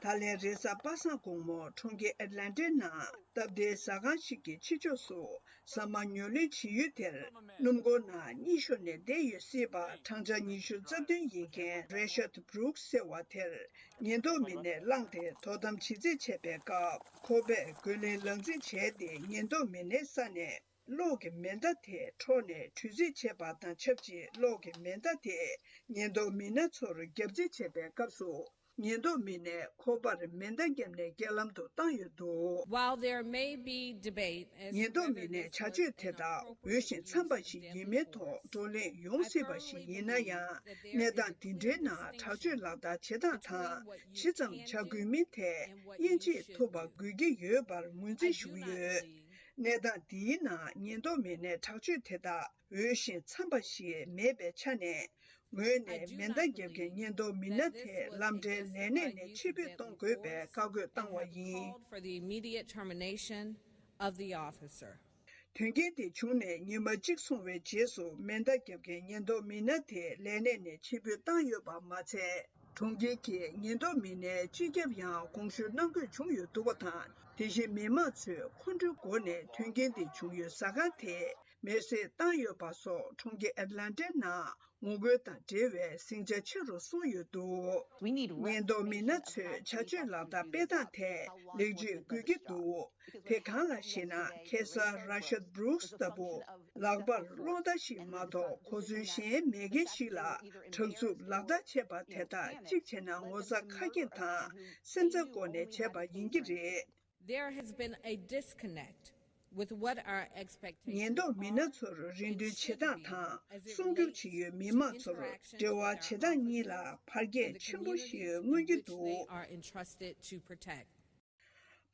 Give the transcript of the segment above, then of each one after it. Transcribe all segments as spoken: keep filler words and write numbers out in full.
ད་ལན་རེས་གཟའ་པ་སངས་དགོང་མོ་གྲོང་ཁྱེར་ཨེཊ་ལན་ཊའི་ནང་སྟབས་བདེའི་ཟ་ཁང་ཞིག་གི་ཕྱི་ཕྱོགས་སུ་ཟ་མ་ཉོ་ལེན་བྱེད་ཡུལ་དེར། སྣུམ་འཁོར་ནང་གཉིད་ཤོར་ནས་བསྡད་ཡོད་སྲིད་པ། བགྲང་བྱ་ཉི་ཤུ་རྩ་བདུན་ཡིན་མཁན་རེ་ཤརྡ་བྷྲུག་སི་ཟེར་བ་དེར་ཉེན་རྟོག་མི་སྣས་བླངས་ཏེ་དོ་དམ་བྱེད་རྩིས་བྱས་པའི་སྐབས། ཁོ་པས་རྒོལ་ལན་ལག་འཛིང་བྱས་ཏེ། ཉེན་རྟོག་མི་སྣའི་ས་ནས་གློག་གི་མེ་མདའ་དེ་འཕྲོག་ནས་དྲུད་རྩིས་བྱས་པ་དང་ཆབས་ཅིག་གློག་གི་མེ་མདའ་དེ་ཉེན་རྟོག་མི་སྣ་ཚོར་བརྒྱབ་རྩིས་བྱས་པའི་སྐབས་སུ། ཉེན་རྟོག་མི་སྣས་ཁོ་པར་མེ་མདའ་བརྒྱབ་ནས་རྐྱེན་ལམ་དུ་བཏང་ཡོད་འདུག། While there may be debate as to ཉེན་རྟོག་མི་སྣས་བྱ་སྤྱོད་དེ་དག་འོས་ཤིང་འཚམས་པ་ཞིག་ཡིན་མིན་ཐོག་བགྲོ་གླེང་ཡོང་སྲིད་པ་ཞིག་ཡིན་ན་ཡང་། གནས་སྟངས་འདི་འདྲའི་ནང་དྲག་སྤྱོད་ལག་བསྟར་བྱེད་སྟངས་དང་ཇི་ཙམ་བྱ་དགོས་མིན་ཐད་དབྱེ་འབྱེད་ཐུབ་པ་དགོས་ཀྱི་ཡོད་པར་ངོས་འཛིན་ཞུ་གི་ཡོད། གནས་སྟངས་འདིའི་ནང་ཉེན་རྟོག་མི་སྣས་དྲག་སྤྱོད་དེ་དག་འོས་ཤིང་འཚམས་པ་ཞིག་མེད་པའི་ཆ་ནས། ངོས་ནས་མེ་མདའ་བརྒྱབ་མཁན་ཉེན་རྟོག་མི་སྣ་དེ་ལམ་འབྲེལ་ལས་གནས་ནས་ཕྱིར་འབུད་གཏོང་དགོས་པའི་བཀའ་བཀོད་བཏང་བ་ཡིན། Called for the immediate termination of the officer. དོན་རྐྱེན་དེ་བྱུང་ནས་ཉི་མ་གཅིག་སོང་བའི་རྗེས་སུ། མེ་མདའ་བརྒྱབ་མཁན་ཉེན་རྟོག་མི་སྣ་དེ་ལས་གནས་ནས་ཕྱིར་འབུད་བཏང་ཡོད་པ་མ་ཚད། གྲོང་ཁྱེར་གྱི་ཉེན་རྟོག་མི་སྣའི་སྤྱི་ཁྱབ་ཡང་དགོངས་ཞུ་གནང་དགོས་བྱུང་ཡོད་འདུག་པ་དང་། དེ་བཞིན་མི་མང་ཚོས་ཁོང་ཁྲོའི་སྒོ་ནས་དོན་རྐྱེན་དེ་བྱུང་ཡུལ་ཟ་ཁང་དེ་མེར་སྲེག་བཏང་ཡོད་པ་སོགས། གྲོང་ཁྱེར་ཨེཊ་ལན་ཊའི་ནང་ངོ་རྒོལ་དང་འབྲེལ་བའི་ཟིང་ཆ་ཆེ་རུ་སོང་ཡོད་འདུག། ཉེན་རྟོག་མི་སྣ་ཚོས་བྱ་སྤྱོད་ལག་བསྟར་སྤེལ་སྟངས་ཐད་ལེགས་བཅོས་དགོས་ཀྱི་འདུག། དེ་གང་ལགས་ཤེ་ན། ཁ་སང་རེ་ཤརྡ་བྷྲུག་སི་ལྟ་བུ་ལག་པར་གློག་མདའ་ཞིག་མ་གཏོགས་གོ་མཚོན་གཞན་མེད་མཁན་ཞིག་ལ་དྲག་རྩུབ་ལག་བསྟར་བྱས་པ་དེ་དག་གཅིག་བྱས་ན་ངོ་ཚ་ཁ་སྐྱེངས་དང་སེམས་འཚབ་སྒོ་ནས་བྱས་པ་ཡིན་གྱི་རེད། There has been a disconnect with what our expectations are and should be as it relates to the corrections and the authority they are entrusted to protect.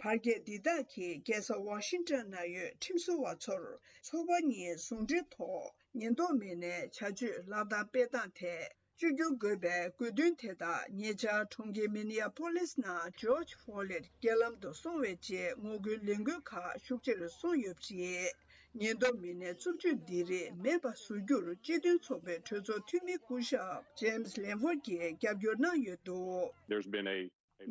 བར་བརྒལ་འདི་དག་གིས་རྒྱལ་ས་ཝ་ཤིང་ཊོན་ནང་ཡོད་ཁྲིམས་བཟོ་བ་ཚོར་ཚོགས་པ་གཉིས་ཟུང་འབྲེལ་ཐོག་ཉེན་རྟོག་མི་སྣའི་བྱ་སྤྱོད་ལག་བསྟར་སྤེལ་སྟངས་ཐད་བཅོས་བསྒྱུར་དགོས་པའི་དགོས་འདུན་དེ་དག་ཉེ་ཆར་གྲོང་ཁྱེར་མི་ནི་ཡ་པོ་ལིས་ནང་ཇོརྗ་ཕོ་ལེཊ་རྐྱེན་ལམ་དུ་སོང་བའི་རྗེས་ངོ་རྒོལ་ལས་འགུལ་ཁག་ཤུགས་ཆེར་སོང་ཡོད་པ་རེད། ཉེན་རྟོག་མི་སྣའི་རྩུབ་སྤྱོད་འདི་རིགས་མེད་པ་བཟོ་རྒྱུར་སྤྱི་མཐུན་ཚོགས་པའི་གྲོས་ཚོགས་འཐུས་མི་སྐུ་ཞབས་ཇེམ་སི་ལེམ་ཧྥོར་གྱིས་རྒྱབ་སྐྱོར་གནང་ཡོད་འདུག། There's been a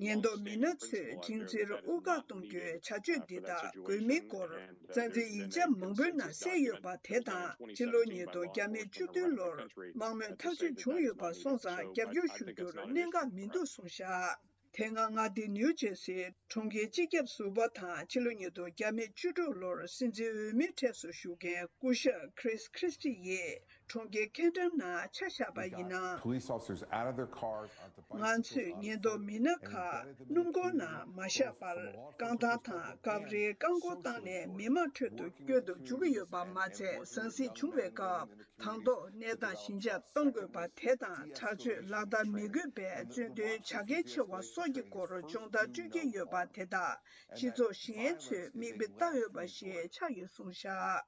ཉེན་རྟོག་མི་སྣ་ཚོས་སྦྱིན་སྲེག་དབུགས་འགག་གཏོང་རྒྱུའི་བྱ་སྤྱོད་འདི་དག་དགོས་མིན་སྐོར་རྩ་འཛིན་ཡིག་ཆ་མང་པོའི་ནང་གསལ་ཡོད་པ་དེ་དང་། ཕྱི་ལོ་ཉིས་སྟོང་བརྒྱ་མེད་བཅུ་བདུན་ལོར་དམག་མི་ཐག་གཅོད་བྱུང་ཡོད་པ་སོང་ཙང་རྒྱབ་སྐྱོར་ཞུ་རྒྱུར་གནད་འགག་མི་འདུག་གསུངས་བཞག། དེ་སྔ་མངའ་སྡེ་ནིའུ་ཇེར་སིའི་གྲོང་ཁྱེར་སྤྱི་ཁྱབ་ཟུར་པ་དང་ཕྱི་ལོ་ཉིས་སྟོང་བརྒྱ་མེད་བཅུ་དྲུག་ལོར་སྲིད་འཛིན་འོས་མིའི་གྲས་སུ་ཞུགས་མཁན་སྐུ་ཞབས་Chris Christie ཡིས་གྲོང་ཁྱེར་ཁེན་ཊོན་ནང་ཆ་བཞག་པ་ཡིན་ན། Police officers out of their cars onto ང་bicycles ཚོས་on the ཉེན་རྟོག་མི་སྣ་ཁག་སྣུམ་འཁོར་ནང་མ་བཞག་པར་རྐང་ཐང་དང་སྐབས་རེའི་རྐང་འཁོར་བཏང་ནས་མི་མང་ཁྲོད་དུ་བསྐྱོད་དུ་འཇུག་གི་ཡོད་པ་མ་ཚད། ཟང་ཟིང་བྱུང་བའི་སྐབས་དང་ཐོག་གནས་སྟངས་ཞི་འཇགས་གཏོང་དགོས་པ་དེ་དང་དྲག་སྤྱོད་ལག་བསྟར་མི་དགོས་པའི་རྩོད་དོན་བྱ་གལ་ཆེ་བ་སོགས་ཀྱི་སྐོར་སྦྱོང་བརྡར་སྤྲོད་ཀྱི་ཡོད་པ་དེ་དག་སྤྱི་ཚོགས་གཞན་ཚོས་མིག་དཔེ་ལྟ་འོས་པ་ཞིག་ཆགས་ཡོད་གསུངས་བཞག།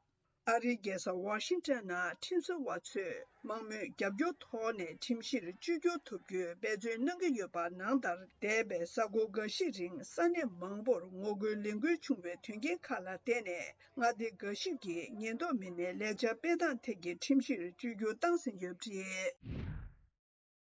ཨ་རིའི་རྒྱལ་ས་ཝ་ཤིང་ཊོན་ནང་ཁྲིམས་བཟོ་བ་ཚོས་དམངས་མོས་རྒྱབ་སྐྱོར་ཐོག་ནས་ཁྲིམས་གཞིར་བཅོས་བསྒྱུར་ཐུབ་རྒྱུའི་འབད་བརྩོན་གནང་གི་ཡོད་པ་ནང་ལྟར། འདས་པའི་ས་གོ་འགའ་ཞིག་རིང་ས་གནས་མང་པོར་ངོ་རྒོལ་ལས་འགུལ་བྱུང་བའི་དོན་རྐྱེན་ཁག་ལ་བརྟེན་ནས། མངའ་སྡེ་འགའ་ཞིག་གིས་ཉེན་རྟོག་མི་སྣའི་ལས་འཆར་སྤེལ་སྟངས་ཐད་ཀྱི་ཁྲིམས་གཞིར་བཅོས་བསྒྱུར་བཏང་ཟིན་ཡོད་པ་རེད།